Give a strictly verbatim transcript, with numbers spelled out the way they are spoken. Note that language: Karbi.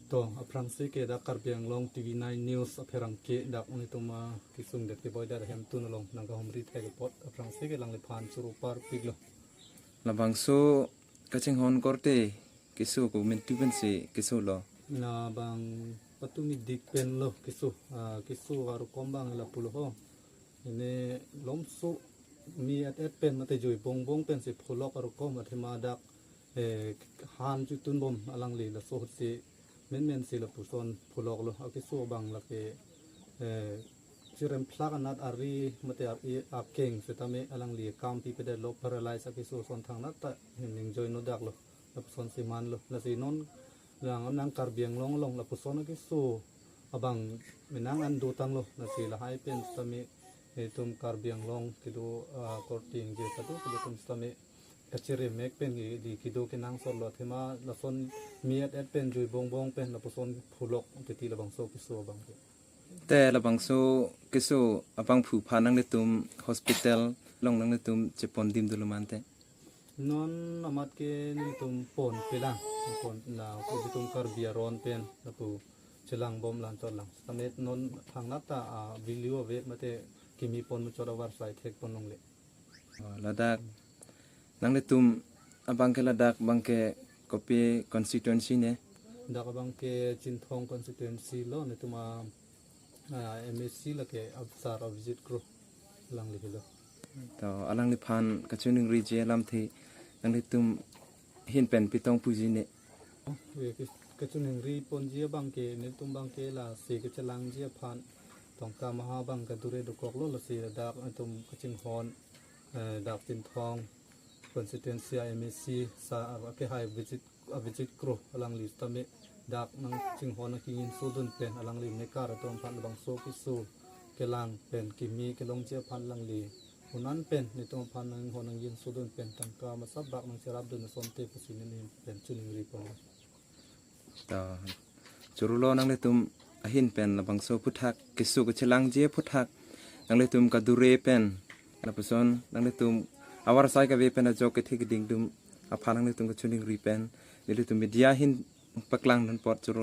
To, aphrangsi ke dak Karbi Anglong T V nine News apherangke dak nelitum akesung det keboi dak hemtun along nangkahumri thek apot aphrangsi ke alangliphan choro parpiklo. Labangso kachinghon korte keso ko mintu pensi kesolo. Labang patumi dik penlo keso, ah, keso arukom abang lapulo ho. Ini lomso mi et et pen mate jui bongbong pensi pholok arukom athema dak, eh, han chutun bom alangli laso si menmensi lapuson pholoklo. Akeso abang lake, eh, chirem phlak anat ari mate ari akeng setame alangli kam pipedetlo, paralyze akeso ason thangnat ta ning joino daklo. Lapuson si manlo. Lasi non lang nang Karbi Anglong along lapuson akeso abang menang an dotanglo. Lasi lahai pen setame itum Karbi Anglong kedo, ah, korte ingje kado kedo atum setame kachiri mek pen ke di kedo kenangsotlo athema lason mi et et pen jui bongbong pen lapuson pholok titi labangso keso abang ke. Te labangso keso abangphu aphan nanglitum hospital along nanglitum chepondim dolo mante? Non amat ke nelitum ponpelang, pon na ko itum Karbi aron pen lapu chelang bom lan chot lang. Setame non thangnat ta, ah, video ave mate kimi pon muchot avarsai thek pon longle. Oh, ladak nanglitum abang ke ladak abang ke kopi constituency ne? Dak abang ke Chinthong constituency lo, nelitum a, ah, M A C lake Ab-, Sar Abhijit Kro alangli helo. To alangliphan kachiningriji alamthe nanglitum ahin pen pitong puji ne? Eh, ke-, kachiningri ponji abang ke nelitum abang ke lasi kachelangji aphan tongka maha abang kadure dokoklo, lasi dak itum kachinghon, eh, dak Chinthong constituency a M A C Sar akehai Abhijit, Abhijit Kro alangli setame dak nangchinghon nangkingjinso dun pen alangli mekar atum aphan labangso keso kelang pen kimi kelongji aphan alangli un-an pen nelitum aphan nanghon nangjinso dun pen tangka masabak nangcherap dun asonte pusi neli pen chiningri pon. To, chorolo nanglitum ahin pen labangso aphuthak, keso kachelangji aphuthak nanglitum kadure pen, lapuson nanglitum avarsai kave pen ajok kethe keding atum aphan nanglitum kachiningri pen nelitum media ahin paklang dun apot choro.